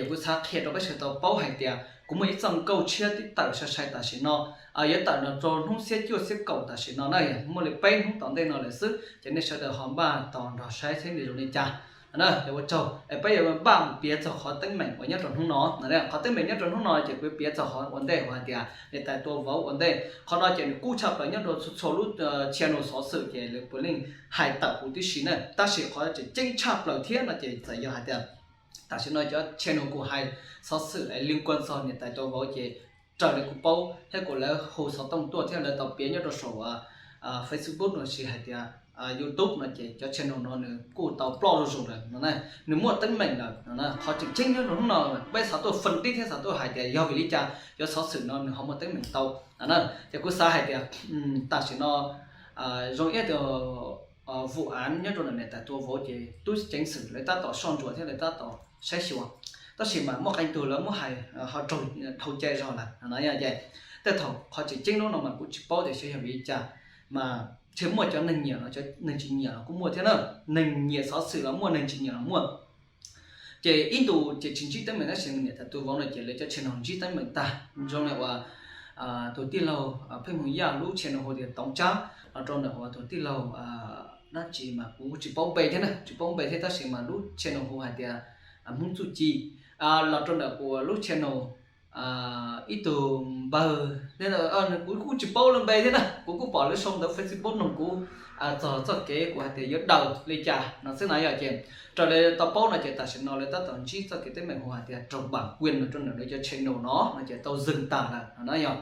Ces kuv xav qhia rau peb sawv daws tau paub hais tias kuv muaj ib txoj nkauj tshiab twb tawm sai sai tam sim no, yuav tawm los rau hnub xiab cuaj xiab kaum tam sim no na, muaj li peb hnub tom ntej no lawm xwb, ces nej sawv daws ho npaj tos nrog saib thiab nws zoo li cas. Ua tsaug, peb yuav npaj mus piav txog qhov teeb meem uas nyob rau hnub no. Qhov teeb meem nyob rau hnub no ces kuv yuav piav txog qhov ua ntej uas hais tias niam tais tua vauv ua ntej. Qhov no ces nws kub tshaj plaws nyob rau txhua txhua lub channel xov xwm ces lawv puav leej hais tawm huv tib si na, tab sis qhov tseem ceeb tshaj plaws thiab no ces txawm yog hais tias tam sim no cov channel kuv hais xov xwm li kuaj txog niam tais tua vauv ces raws li kuv paub thiab kuv lawv hu xov tooj tuaj thiab lawv tau piav nyob rau saum Facebook los sis hais tias YouTube no ces cov channel no nws kuj tau ploj zuj zus lawm no, nws muaj teeb meem lawm no. Qhov tseem ceeb nyob rau hnub no peb xav tuaj fee tib thiab xav tuaj hais tias yog vim li cas cov xov xwm no nws ho muaj teeb meem tau na. Ces kuv xav hais tias tam sim no zoo ib tug vum av nyob rau ntawm niam tais tua vauv ces tub ceev xwm lawv tab tom soj ntsuam thiab lawv tab tom saib xyuas, tab sis mas muaj qee tug lawv muab hais ho raug dhau cai zog lawm no ces tej thaum qhov tseem ceeb hnub no mas kuv tsis paub tias xyov yog vim li cas mas ntshe muaj cov neeg nyiam los cov neeg tsis nyiam los kuj muaj thiab na. Neeg nyiam xov xwm los muaj, neeg tsis nyiam los muaj. Ces ib ntus ces tsis ntsib teeb meem tab sis niam tais tua vauv no ces lawv cov channel ntsib teeb meem tag. Zoo li uas tus tij laug Pheej Hmoov Yaj lub channel hu tias Toov Tsab, los rau ntawm uas tus tij laug dab tsi mas kuv tsis paub npe thiab na, tsis paub npe thiab tab sis mas lub channel hu hais tias Hmoob Txuj Ci, los rau ntawm uas lub channel ib tug npawg, kuv kuj tsis paub lawv npe thiab na, kuv kuj pom lawv sau ntawv Facebook nug kuv txog txoj kev kuv hais tias yuav daws li cas no xwb na yom. Ces raws li tau paub no ces tam sim no lawv tab tom ntsib txoj kev teeb meem hu hais tias raug npam kuia no rau ntawm lawv cov channel no no ces tau zeeg tag lawm no na yom.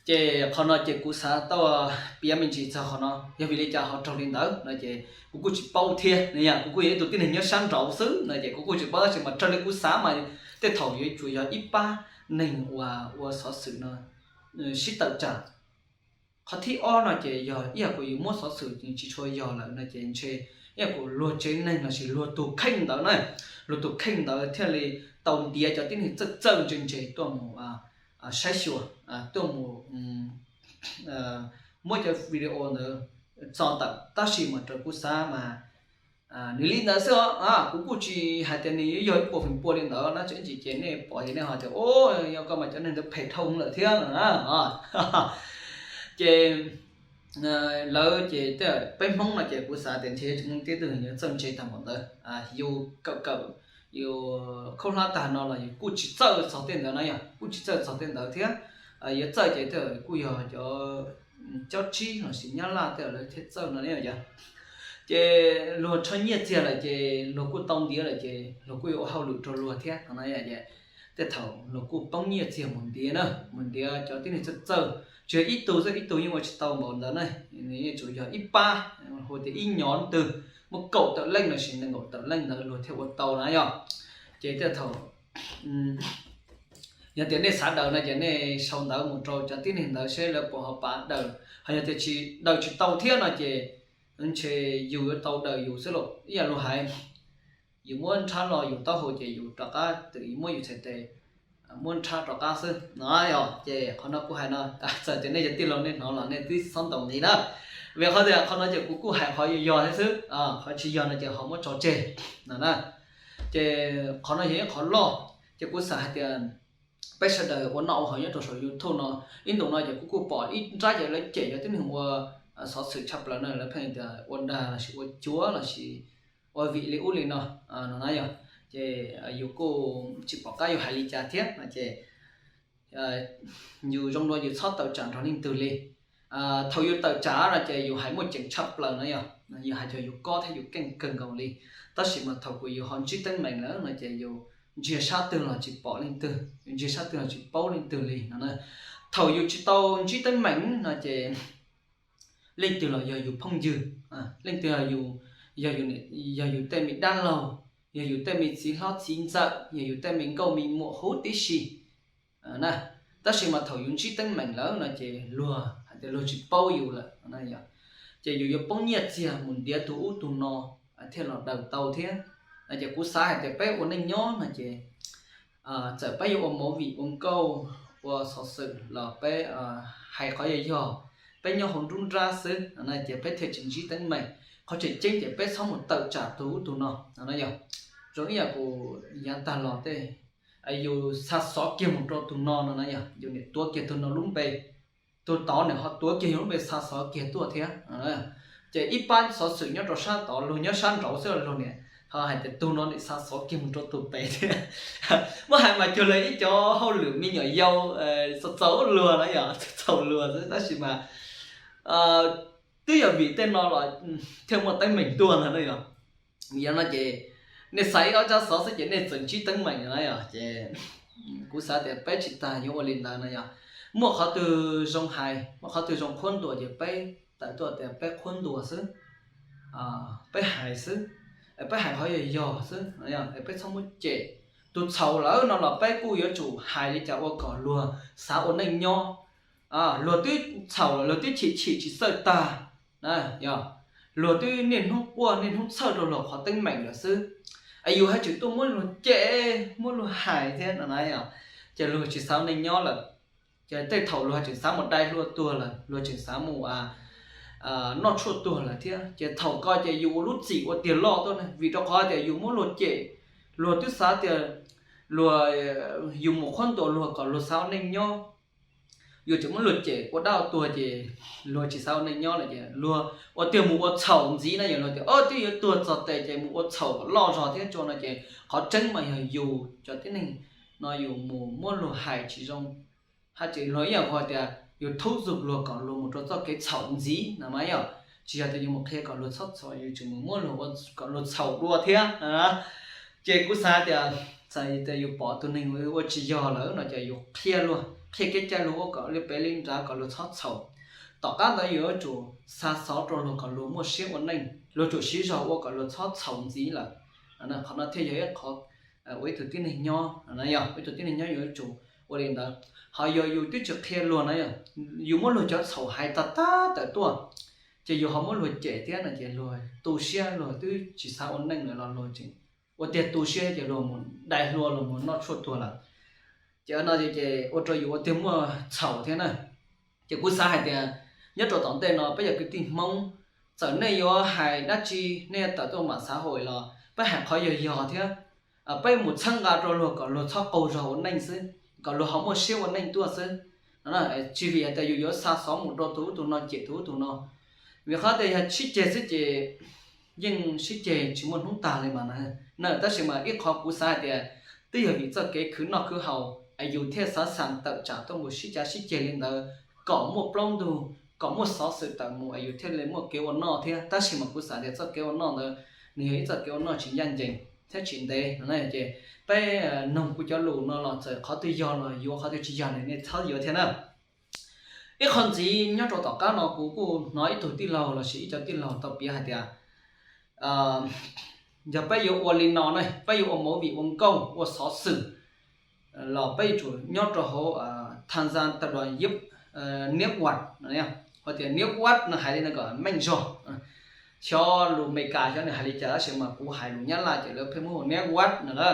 Ces qhov no ces kuv xav tau piav me ntsis txog qhov no yog vim li cas ho raug li ntawd no ces kuv kuj tsis paub thiab no yom, kuv kuj yog ib tug tib neeg nyob sab nraud xwb no ces kuv kuj tsis paub tab sis mas raws li kuv xav mas tej thaum yuav tsum yog ib pab neeg uas ua xov xwm no sib tawm tsam. Qhov thib ob no ces yog ib yam kuv yus muab xov xwm tsis tshua yog lawm no ces ntshe ib yam kuv luag tsev neeg los sis luag tus kheej ntawd na, luag tus kheej ntawd thiaj li tau ntiav cov tib neeg txawj txawj ntse ntse tuaj mus saib xyuas, tuaj mus muab cov video ntawd txo tawm. Tab sis mas raws kuv xav mas nws li ntawd xwb os, kuv kuj tsis hais tias nws yuav yog ib puas feem pua li ntawd na, tseem tsis ces nej pom ces nej ho tias o, yog koj mas cov neeg ntawd phem dhau lawm thiab no na. Ces lawv ces peb Hmoob no ces kuv xav tias ntshe tsis muaj tib tug yuav txawj ntse tag npaum ntawd, yus kawm kawm yus khaub hlab tag no los yus kuj tsis txawj txog tej ntawd na yom, kuj tsis txawj txog tej ntawd thiab. Yuav txawj ces tej kuj yog cov cob tsib los sis nyab laj tej lawv thiaj txawj no ne yom. Ces luag tsho nyiaj txiag lawm ces luag kuj tau ntiav lawm ces luag kuj yuav ua hauj lwm rau luag thiab no na. Tej thaum luag kuj poob nyiaj txiag mus ntiav na, mus ntiav cov tib neeg txawj txawj, tsis yog ib tug xwb, ib tug yeej ua tsis tau npaum ntawd na, nws yeej tsuas yog ib pab, hu tias ib nyom twg muaj kaum tawm leej los sis nees nkaum tawm leej ntawd luag thiaj ua tau na yom. Ces tej thaum yog tias nej xav daws no ces nej sau ntawv mus rau cov tib neeg ntawd seb lawv puas ho pab daws, ho yog tias tsis daws tsis tau thiab no ces ntshe yus yuav tau daws yus xwb lauj. Ib yam luag hais, yus muab nrhab lo yus taub hau ces yus rov qab twm muab yus txhais tes muab nrhab rov qab xwb no yom. Ces qhov no kuv hais no, txawm tias nej cov tij laug nej hnov los nej twb txhob ntaus nqi na, vim qhov tias qhov no ces kuv kuj hais qhov yog yog thiab xwb, qhov tsis yog no ces ho muab tso tseg no na. Ces qhov no yog ib qhov loj, ces kuv xav hais tias peb sawv daws ua noj ua haus nyob rau saum YouTube no, ib ntus no ces kuv kuj pom ib nrab ces lawv cem cov tib neeg ua xov xwm tshaj plaws no, lawv pheej tias ua dag los sis ua cuav los sis ua vim li ub li no no na yom. Ces yus kuj tsis pom qab yus hais li cas thiab no ces yus zoo dua yus txhob tawm tsam nrog leej twg li. Thaum yus tawm tsam no ces yus hais muaj ceem tshaj plaws na yom, yus hais cov yus kob thiab yus keej kawg nkaus li. Tab sis mas thaum kuv yus ho ntsib teeb meem lawm no ces yus ntsiag sab twg los tsis pom leej twg, yus ntsiag sab twg los tsis paub leej twg li no na. Thaum yus tsis tau ntsib teeb meem no ces leej twg los yog yus phooj ywg, leej twg yog yus tej me dab laug, yog yus tej me txiv hlob txiv ntxawm, yog yus tej me nkauj me muam huv tib si na. Tab sis mas thaum yus ntsib teeb meem lawm no ces luag hais tias luag tsis paub yus lawm, ces yus yuav poob nyiaj txiag mus ntiav tus ub tus no thiaj los daws tau thiab. Ces kuv xav hais tias peb ua neej nyob no ces txawm peb yuav ua movie ua nkauj ua xov xwm los peb hais qhov yog yog, peb nyob hauv nruab nrab xwb no ces peb thiaj tsis ntsib teeb meem. Qhov tseem ceeb ces peb txhob mus tawm tsam tus ub tus no no yog. zoo ib yam kuv yav tag los tej, yus xa xov kiag mus rau tus no no na yog yus niam tuav kiag tus no lub npe, tus tod niam ho tuav kiag yus lub npe xa xov kiag tuaj thiab. Ces ib pab xov xwm nyob rau sab tod, luag nyob sab nraud xwb los luag niam ho hais tias tus no niam xa xov kiag mus rau tus pem thiab. Muab hais mas cuag li ib cov hauj lwm me nyuam yaus txaus txaus luag na yog txaus txaus luag xwb tab sis mas twb yog vim tej no los thiaj muaj teeb meem tuaj ntag na yog. Yog no ces nej xa ib ob tsab xov xwb ces nej txawm ntsib teeb meem na yog ces kuv xav tias peb tsis tas yuav ua li ntawd na yog. Muaj qhov twg zoo hais, muaj qhov twg zoo qhuab ntuas ces peb tawm tuaj tias peb qhuab ntuas xwb, peb hais xwb, peb hais qhov yog yog xwb, peb txhob muab cem. Tus txhaum lawm no los peb kuj yuav tsum hais li cas ua kom luag xav ua neej nyob. Luag twb txhaum lawm, luag twb chim chim tsis txawj tag, yog luag twb niaj hnub quaj niaj hnub txhawj rau luag qhov teeb meem lawm xwb. Es yus haj tseem tuaj muab luag cem, muab luag hais thiab no na yog, ces luag tsis xav ua neej nyob lawm. Ces tej thaum luag haj tseem xav mus dai hlua tuag lawm, luag tseem xav mus noj tshuaj tuag lawm thiab. Ces thaum ko ces yus ua lub txim ua tiag loj tuaj ne, vim rau qhov tias yus muab luag cem, luag twb xav tias luag, yus mus qhuab ntuas luag kom luag xav ua neej nyob. Yus tseem muab luag cem ua dab ua tuag ces luag tsis xav ua neej nyob lawm ces luag ua tiag mus ua txhaum ntxiv na yog luag tias o twb yuav tuag txog tes ces mus ua txhaum kom loj zog thiab tso no ces qhov tseeb mas yog yus cov tib neeg no yus mus muab luag hais tsis zoo. Haj tseem luag ib yam hais tias yus thub zug luag kom luag mus rau txoj kev txhaum ntxiv no mas yog, tsis yog tias yus mus qhia kom luag txhob txhaum, yus tseem mus muab luag kom luag txhaum dua thiab. Ces kuv xav tias, xav tias yus pom tus neeg ua tsis yog lawm no ces yus qhia luag, qhia kev cai luag ua kom li pem li nrad kom luag txhob txhaum. Tom qab ntawd yus yuav tsum xa xov rau luag kom luag muaj siab ua neej, luag tsum siv zog ua kom luag txhob txhaum ntxiv lawm. Qhov no thiaj yog ib qhov ua ib tug tib neeg nyob, yog ib tug tib neeg nyob yus yuav tsum ua li ntawd. Ho yog yus twb tsis qhia luag na yog, yus muab luag cov txhaum hais tag tag tawm tuaj, ces yus ho muab luag cem thiab no ces luag tu siab, luag twb tsis xav ua neej lawm los luag ua tiag tu siab ces luag mus dai hlua, luag mus noj tshuaj tuag lawm. Ces no ces ua rau yus ua tiag muaj txhaum thiab na. Ces kuv xav hais tias nyob rau tom ntej no peb yog kwv tij Hmoob, txawm nej yuav hais dab tsi, nej yuav tawm tuaj mam xav hauj los peb hais qhov yog yog thiab. Peb mus txhawb nqa rau luag kom luag txhob qaug zog ua neej xwb, kom luag ho muaj siab ua neej tuaj xwb. Tsis vim hais tias yus yuav xa xov mus rau tus ub tus no cem tus ub tus no, vim qhov tias yog sib ceg xwb ces yeej sib ceg tsis muaj hnub tag li mas na. Tab sis mas ib qhov kuv xav hais tias twb yog vim txoj kev khwv noj khwv haus es yus thiaj xav xas tawm tsam tuaj mus sib cav sib ceg li ntawd, kom muaj plaub ntug, kom muaj xov xwm tawm mus es yus thiaj li muaj kev ua noj thiab. Tab sis mas kuv xav tias txoj kev ua noj ntawd nws yog ib txoj kev ua noj tsis ncaj ncees thiab tsis ntev no ces peb noog kuv cov lus no los txawm qhov twg yog los yuav, qhov twg tsis yog los nej txhob yuav thiab na. Ib qho ntxiv nyob rau tom qab no kuv kuj hnov ib tug tij laug lossis ib co tij laug tau piav hais tias yog peb yuav ua li no ne, peb yuav ua movie ua nkauj ua xov xwm los peb yuav tsum nyob rau hauv tham gia tập đoàn Yip, Niab Wat no, ho tias Niab Wat no hais li no kom meej zog. Xyov lus Amelikas xyov nws hais li cas tab sis mas kuv hais lus Nyab Laj ces lawv pheej muab hu Niab Wat no na.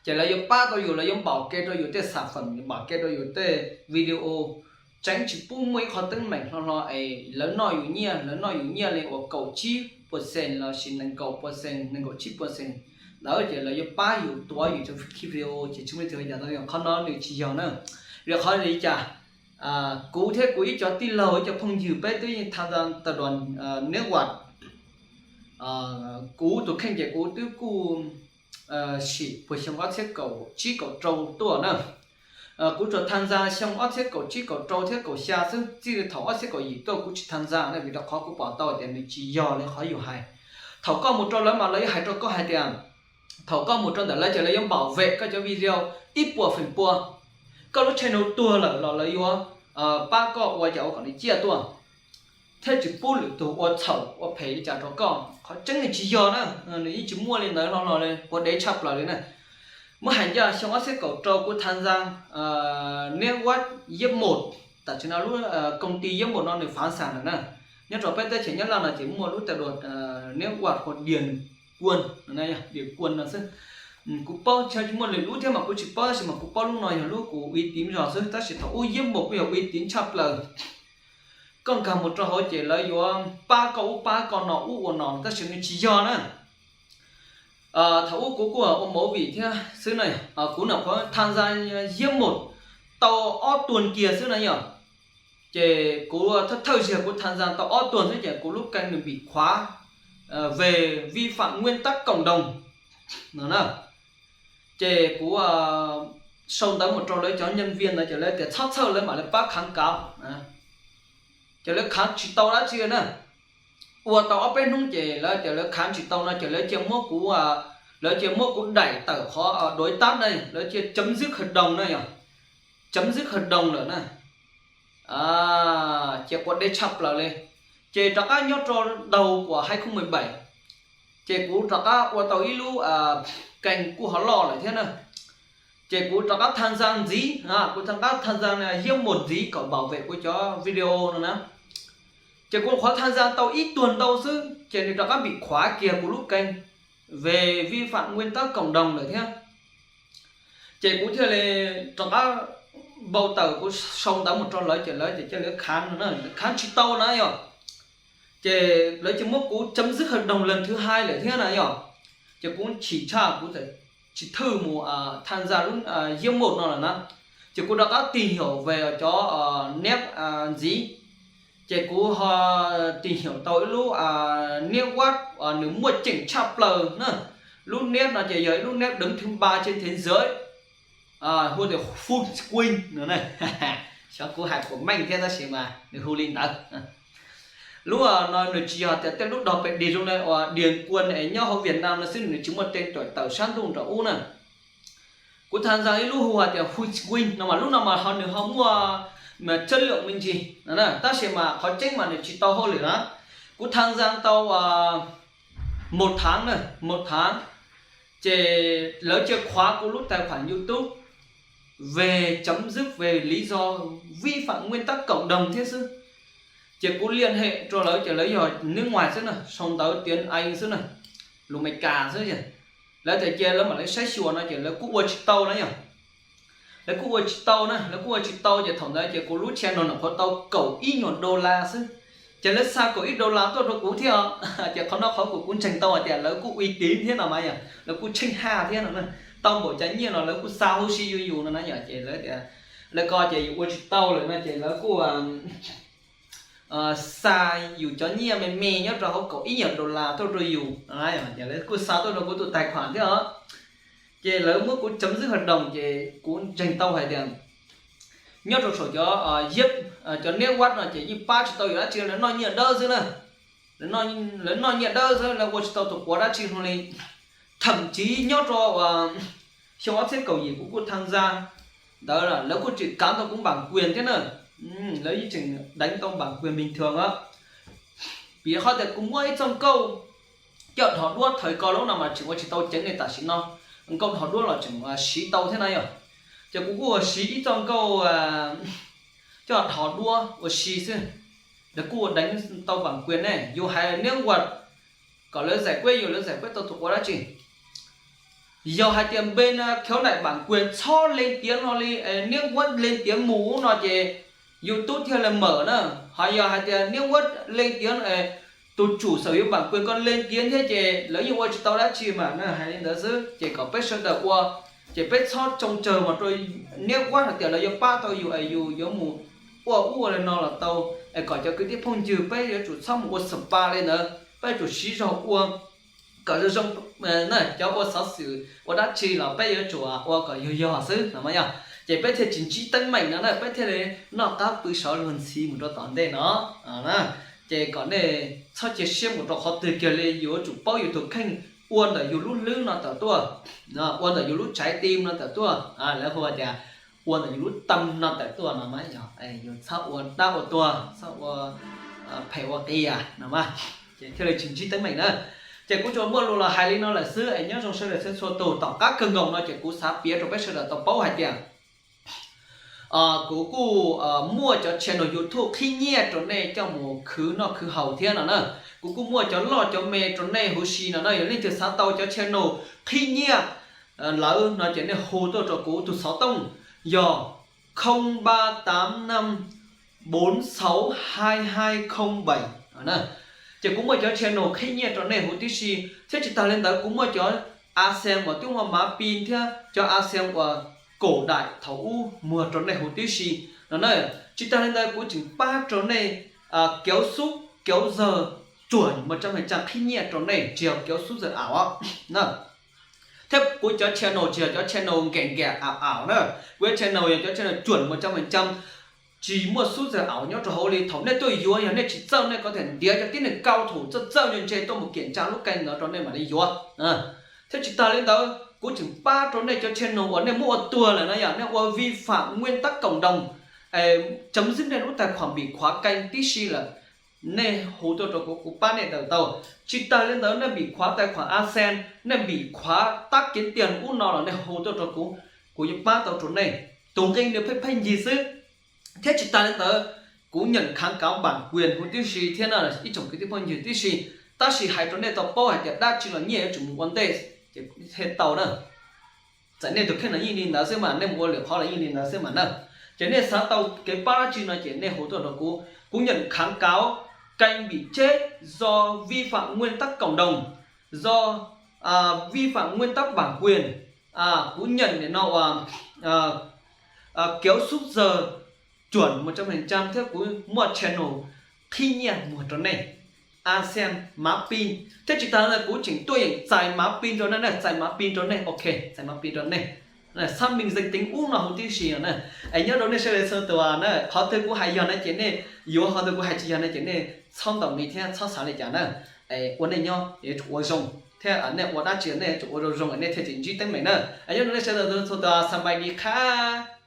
Ces lawv yuav pab tau yus, lawv yuav npaum ke rau yus tej xas fam, npaum ke rau yus tej video, tseev tsis pub muaj ib qho teeb meem hlo hlo es lawv noj yus nyiaj, lawv noj yus nyiaj li uas kaum tsib percent lossis nees nkaum percent, nees nkaum tsib percent ntawd ces lawv yuav pab yus tuav yus cov video ces tsis muaj leej twg ua cas tau. Qhov no nws tsis yog na. Vim qhov li cas? Kuv thiab kuv ib co tij laug ib co phooj ywg peb twb tham gia tập đoàn Niab Wat. Kuv tus kheej ces kuv twb kuj sim puag xyoo ob txhiab kaum tsib kaum rau tuaj na. Kuv tsuas tham gia xyoo ob txhiab kaum tsib kaum rau thiab kaum xya xwb, txij li thaum ob txhiab kaum yim tuaj kuv tsis tham gia na, vim rau qhov kuv pom tau tias nws tsis yog li qhov yus hais. Thaum koj mus rau lawv mas lawv yuav hais rau koj hais tias, thaum koj mus rau ntawm lawv ces lawv yuav npaum vem koj cov video ib puas feem pua, koj lub channel tuag lawm los lawv yuav pab koj ua cas ua kom nws ciaj tuaj, thiab tsis pub lwm tus ua txhaum ua phem li cas rau koj. Qhov tseeb nws tsis yog na, nws yeej tsis muaj li ntawd hlo hlo li, quav dev tshaj plaws li na. Muab hais ncaj xyoo ob txhiab kaum rau kuv tham gia Niab Wat Yip Mos, tam sim no lub công ty Yip Mos no nws phá sản lawm na. Nyob rau peb teb chaws Nyab Laj no ces muaj lub tập đoàn Niab Wat hu Điền Quân, Điền Quân no xwb. Kuv paub, tsis muaj lwm lub thiab mas kuv tsis paub, tab sis mas kuv paub lub no yog lub kuv uy tín zog xwb, tab sis thaum ub Yip Mos kuj yog uy tín tshaj plaws. Koj nkag mus rau hauv ces lawv yuav pab koj ub pab koj no ub ua no, tab sis nws tsis yog na. Thaum ub kuv kuj ua movie thiab xwb na, kuv nyuam qhuav tham ntxa Yiab Mos tau ob tuag kiag xwb na yom. Ces kuv thawj thawj zaug kuv tham ntxa tau ob tuag xwb ces kuv lub kênh nws bị khóa về vi phạm nguyên tắc cộng đồng no na. Ces kuv sau ntawv mus rau lawv cov nhân viên ntawd ces lawv tias txhob txhawj, lawv mam li pab kháng cáo. Ces lawv kháng tsis tau dab tsi na. Ua tau ob peb hnub ces lawv tias lawv kháng tsis tau no ces lawv cia muab kuv, lawv cia muab kuv đẩy tawm khỏi đối tác na, lawv cia chấm dứt hợp đồng na yom, chấm dứt hợp đồng lawm na. Ces quav dej tshaj plaws li. Ces rov qab nyob rau đầu của hai không mười bảy, ces kuv rov qab ua tau ib lub kênh kuj ho loj lawm thiab na. Ces kuv rov qab tham ntxa ntxiv, kuv rov qab tham ntxa Yiab Mos ntxiv kom bảo vệ kuv cov video no na. Ces kuv qhuav tham ntxa tau ib tuag ntau xwb ces nws rov qab bị khóa kiag kuv lub kênh về vi phạm nguyên tắc cộng đồng lawm thiab. Ces kuv thiaj li rov qab npau taws, kuv sau ntawv mus rau lawv ces lawv tias cia lawv kháng no, kháng tsis tau na yom. Ces lawv cia muab kuv chấm dứt hợp đồng lần thứ hai lawm thiab na yom. Ces kuv chim tshaj, kuv txawm tsis thwj mus tham ntxa Yiab Mos no lawm na. Ces kuv rov qab tìm hiểu về cov nick ntxiv. Ces kuv ho tìm hiểu tau ib lub nick web nws muaj ceem tshaj plaws na. Lub nick no ces yog ib lub nick đứng thứ ba trên thế giới, hu tias Full Screen no. Xyov kuv hais puas meej thiab tab sis mas nws hu li ntawd. Lub no nws tsis yog tias tej lub dog pes dig zoo li uas điền cuồng es nyob hauv Việt Nam no xwb, nws tsis muaj tên tuổi tawm sab ntuj nram ub na. Kuv tham ntxa ib lub hu hais tias Full Screen no mas lub no mas ho nws ho muaj chất lượng me ntsis, tab sis mas qhov tseeb mas nws tsis tau hauj lwm na. Kuv tham ntxa tau một tháng na, một tháng, ces lawv cia khóa kuv lub tài khoản YouTube về chấm dứt về lý do vi phạm nguyên tắc cộng đồng thiab xwb. Ces kuv liên hệ rau lawv ces lawv yog nước ngoài xwb na, sau ntawv tiếng Anh xwb na, lus Amelikas xwb. Lawv tias cia lawv mam li saib xyuas no ces lawv kuj ua tsis tau na yom. Lawv kuj ua tsis tau na, lawv kuj ua tsis tau ces thaum ntawd ces kuv lub channel no qhuav tau kaum ib nyuag dollar xwb. Ces lawv xa kaum ib dollar tuaj rau kuv thiab os. Ces qhov no qhov kuv, kuv ntseeg tau hais tias lawv kuj uy tín thiab no mas yom, lawv kuj tsheej haj thiab no na. Tau npaum cas nyiaj no lawv kuj xa huv si yuav yus no na yom. Ces lawv tias lawv ko ces yus ua tsis tau lawm no ces lawv kuj xa yus cov nyiaj me me nyob rau hauv kaum ib nyuag dollar tuaj rau yus no. Ces lawv kuj xa tuaj rau kuv tus tài khoản thiab os. Ces lawv muab kuv chấm dứt hợp đồng ces kuv ntseeg tau hais tias nyob rau saum cov, cov nick web no ces yeej pab tsis tau yus dab tsi, lawv noj nyiaj dawb xwb na. Lawv noj nyiaj dawb xwb, lawv ua tsis tau tus quav dab tsi hlo li. Thậm chí nyob rau xyoo ob txhiab kaum yim kuv kuj tham ntxa ntawd lawv kuj tseem kav tau kuv bản quyền thiab na. Lawv yeej tseem đánh tau bản quyền bình thường á. Piv qhov tias kuv muab ib txoj nkauj coj dhos duab, thời ko lub no mas tseem ua tsis tau ceev li, tam sim no nkauj dhos duab los tseem siv tau thiab na yom. Ces kuv kuj ua siv ib txoj nkauj coj dhos duab ua si xwb, lawv kuj ua đánh tau bản quyền ne. Yus hais nick web kom lawv giải quyết, yus lawv giải quyết tau tus quav dab tsi. Yog hais tias bên khiếu nại bản quyền txhob lên tiếng no li, nick web lên tiếng mus no ces YouTube thiaj li mở na. Ho yog hais tias nick web lên tiếng, tus chủ sở hữu bản quyền ko lên tiếng thiab ces lawv yeej ua tsis tau dab tsi mas na, hais li ntawd xwb. Ces kom peb sawv daws ua, ces peb txhob trông chờ mus rau nick web hais tias lawv yuav pab tau yus es yus yuav mus ua ub ua li no los tau. Es kom cov kwv tij phooj ywg peb yuav tsum txhob mus ua spam li ntawd, peb yuav tsum siv zog ua kom zoo zoo na. Cov ua xov xwm ua dab tsi los peb yuav tsum ua kom yog yog xwb no mas yog. Ces peb thiaj tsis ntsib teeb meem no na, peb thiaj li noj qab pw sov luag ntxhi mus rau tom ntej no. Ces kom nej txhob cia siab mus rau qhov twg kiag li, yuav tsum paub yus tus kheej, ua ntawm yus lub hlwb no tawm tuaj, ua ntawm yus lub trái tim no tawm tuaj. Lawv hu tias ua ntawm yus lub tâm no tawm tuaj no mas yog, yus txhob ua dab ua tuag, txhob ua phem ua qias no mas, ces thiaj li tsis ntsib teeb meem na. Ces kuv tsuas muaj lus los hais li no lawm xwb es nyob zoo sawv daws txhua tus. Tom qab kawg nkaus no ces kuv xav piav rau peb sawv daws tau paub hais tias kuv kuj muaj cov channel YouTube qhib nyiaj rau nej coj mus khwv noj khwv haus thiab no na. Kuv kuj muaj cov loj cov me rau nej huv si no na. Yog leej twg xav tau cov channel qhib nyiaj lawm no ces nej hu tuaj rau kuv tus xov tooj yog không ba tám năm bốn sáu hai hai không bảy. Ces kuv muaj cov channel qhib nyiaj rau nej huv tib si, thiab tsis tas li ntawd kuv muaj cov ASEAN uas twb muaj mav pin thiab cov ASEAN uas kaum daim thaum ub muag rau nej huv tib si no na. Tsis tas li ntawd kuv tseem pab rau nej kéo xub kéo zawg cuam mus tsa me tsa qhib nyiaj rau nej, tsis yog kéo xub zawg aus na. Thiab kuv cov channel tsis yog cov channel nkem nkem aus aus na, kuv cov channel yog cov channel cuam mus tsa me tsa, tsis muaj xub zawg aus nyob rau hauv li. Thaum nej tuaj yuav, yog nej tsis txawj, nej có thể ntiav cov tib neeg cao thủ txawj txawj ntse ntse tuaj mus kiểm tra lub kênh ntawd rau nej mam li yuav. Thiab tsis tas li ntawd kuv tseem pab rau nej cov channel uas nej muab ua tuag lawm na, yog nej ua vi phạm nguyên tắc cộng đồng, chấm dứt nej lub tài khoản bị khóa kênh tib si lawm, nej hu tuaj rau kuv, kuv pab nej daws tau. Tsis tas li ntawd nej bị khóa tài khoản ASEAN, nej bị khóa tag kiếm tiền ub no los nej hu tuaj rau kuv, kuv yuav pab tau rau nej. Tus nqi nws pheej pheej ncig xwb. Thiab tsis tas li ntawd, kuv nhận kháng cáo bản quyền huv tib si thiab na ib tsoom kwv tij phooj ywg tib si. Tab sis hais rau nej tau paub hais tias dab tsi los nyiaj yuav tsum mus ua ntej, ces thiaj tau na. Txawm nej tus kheej los yeej li ntawd xwb mas, nej mus ua lwm qhov los yeej li ntawd xwb mas na. Ces nej xav tau kev pab dab tsi no ces nej hu tuaj rau kuv. Kuv nhận kháng cáo kênh bị chết do vi phạm nguyên tắc cộng đồng, do vi phạm nguyên tắc bản quyền, kuv nhận no uas kéo xúc giờ chuẩn một trăm phần trăm thiab kuv muaj channel qhib nyiaj muag rau nej. ASEAN mav pin thiab tsis tas li ntawd kuv tseem tuaj yeem txais mav pin rau nej, txais mav pin rau nej, ok, txais mav pin rau nej. Xác minh danh tính ub no huv tib si na. Es nyob rau nej sawv daws txhua tus na, qhov twg kuv hais yog no ces nej yuav, qhov twg kuv hais tsis yog no ces nej txhob ntaus nqi thiab txhob xav li cas na. Ua nej nyob yuav tsum ua zoo thiab nej ua dab tsi nej yuav tsum ua zoo zoo nej thiaj tsis ntsib teeb meem na. Nyob rau nej sawv daws txhua tus, สบายดีครับ.